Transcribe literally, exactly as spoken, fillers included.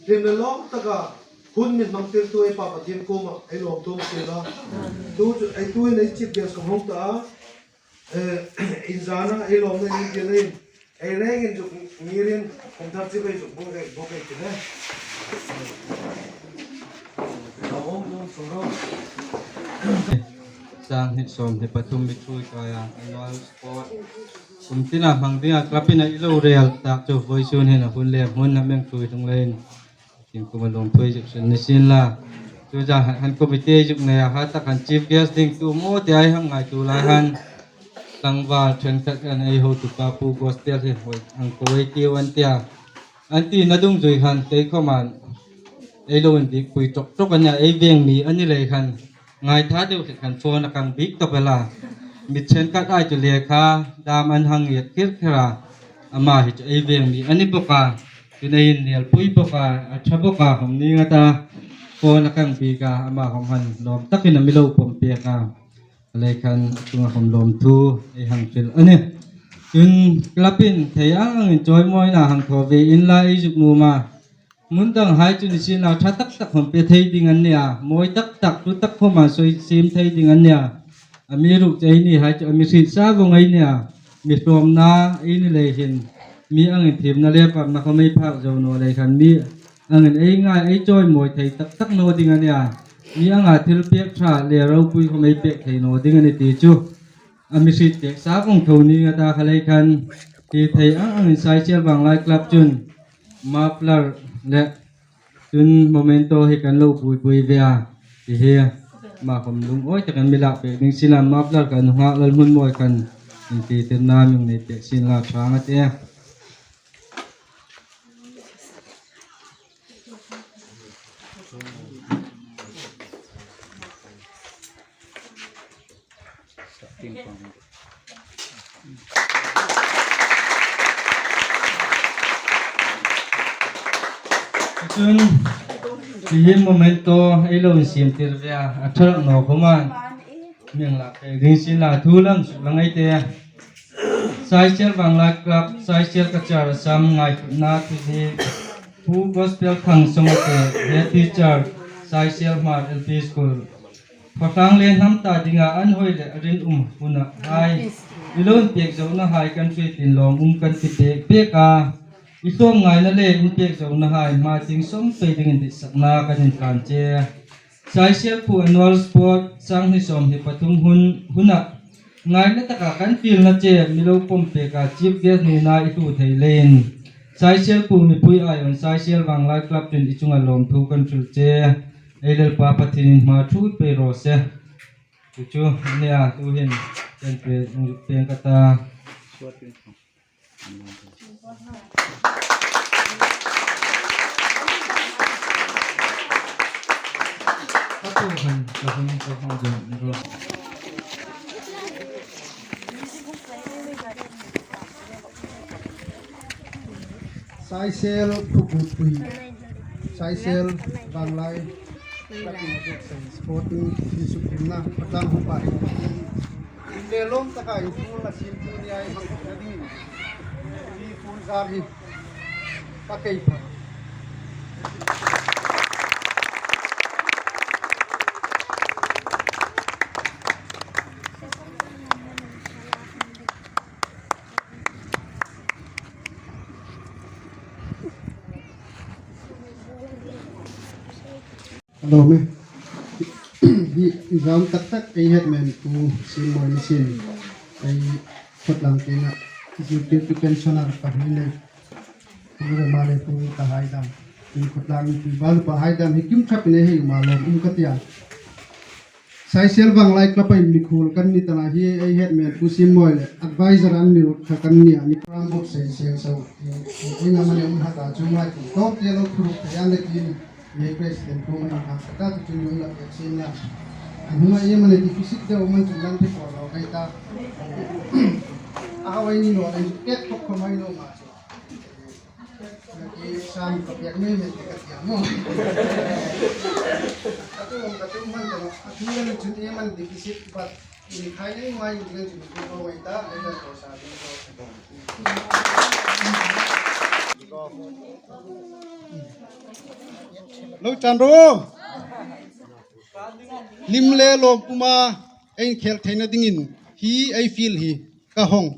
Hlim le lawm taka hun mi hmangtirtu ei Pa Pathien kuoma ei lawmthu a ti la. Tu chu ei tuin ei chief guest khom hung ta a. Eh, inzana ei lawmna ei ti leiin ei rengin zuk ngirin kum thar chi bei zuk bung rei bawk ei ti le. Ka hawm lawm sawro. Sang hni sawmhni pathum mi ṭhuoi kaia annual sport kum tina hmang dinga club-in a i lo rel tak chu vawisun hin a hun le hmun a meng ṭhuoi hlung leiin tin kum a lawmthu ei zuk hril ni sien la. Chu zan han, han committee zuk nei a, ha tak han chief guest ding tu maw ti ei hang ngaituo lai han. Tlangval ṭhenkhat khan ei hotupa Pu Gospel hi hoi ang ko ei tiu an tia. An tina dungzui khan kei khawmin ei lo inbiekpui ṭawk ṭawk a nia, ei veng mi a ni lei khan ngaitha deu hret khan phone a kang bik tawp el a. Mi ṭhenkhat ei chu lekha dam an hang nget kir kir a. Ama hi chu ei veng mi a ni bawk a. Tin ei innelpui bawk a, a ṭha bawk a, hawm ning a ta. Phone a kang bik a, ama khom han lawm takin a mi lo pawm pek a. Lei khan a chunga khom lawmthu ei hang hril a nih. Chun club-in thei ang angin chawimawina hang thaw ve inla ei zuk nuom a. Hmun danghai chu ni sien la ṭha tak tak khom pe thei ding an nia. Mawi tak tak, ṭhu tak khoma sawi siem thei ding an nia. Amiruokchu einihai chu a mi hriet sa vawng ei nia. Mi hlawmna ei ni lei hin mi angin thiemna le varna khom ei phak zo naw lei khan mi angin ei ngai ei chawimawi thei tak tak naw ding a nia. Mi anga thilpek ṭha le ropui khom ei pek thei naw ding a ni ti chu a mi hriet pek sa vawng tho ning a ta kha lei khan. Ti thei ang angin Saisiel Vanglai Club chun muffler le chun memento hi kan lo puipui ve a. Ti hi ama khom lungawi takin mi lak pek ding sien la, muffler kan hung a, Lalhmunmawi khan inti tirna mi nei pek sien la, ṭha ang a tih. Chun, hi memento ei lo insiem tir ve a, a ṭha naw khom a. Mi hang lak pek ding sien la, thu lam suk lang ei tih. Saisiel Vanglai Club, Saisiel Kachar Assam ngaituona thu hi Pu Gospel Thangsawng a tih, Head Teacher, Saisiel Hmar L P School. Khawtlang le hnam ta dinga an hoi le a rinum huna hai, i lo inpek zona hai kan hriet tin lawmum kan ti pek pek a. I hlawm ngaina le inpek zona hai hma tieng sawm pei dingin ditsakna kan intlan che. Saisiel Pu Annual Sport sanghni sawmhni pathum hun, huna ngaina taka kan fielna che mi lo pawm pek a, chief guest nina i hlu thei leiin Saisiel Pu mipui aiawin Saisiel Vanglai Club chun i chunga lawmthu kan hril che. Ei Lalpa Pathienin hma ṭhuoi pei raw se. Chu chu nia, tuhin kan pe, kan zuk peng ka ta. Saisiel Phukutpui, Saisiel Vanglai, Sporting, Isuk Himna, Patlang Hupa, Inle lawm taka inphurna siemtu ni ei hmang khawmna dingin hi phun zar hi ka kei pha. Hello, me. Hi, zam tak tak ei headman Pu Simmawi ni sien. Ei khawtlang tienga executive pensioner pahni nei. Pu Rema le Pu Tahai dam. Ei khawtlang Pu Balupa hai dam hi kim thap nei hei ma lawm um ka tia. Saisiel Vanglai Club-a mikhuol kan ni ta na hi ei headman Pu Simmawi le advisor an ni ruot kha kan ni a ni. Program bawk sei sei so. Ei ngam a ni um ha ta chu mai. Ko te lo thuruk te an le tin. Ei president ko mai ha ta tu chu ni um la pe sin na. An hma ei mani deficit de o man chu lan te ko lo kai ta. A hawai ni lo le ke ko ko mai lo ma chu. Naki sam ka piak mei mei ka tia mo. Ka tu ka tu man ta, a tu le chun e man di kisit pat ni khai nei mai ni le chun ko ko wai ta, le ko sa ni ko. Lo chan ro. Hlim le lawm puma ei khel theina dingin hi ei field hi ka hawng.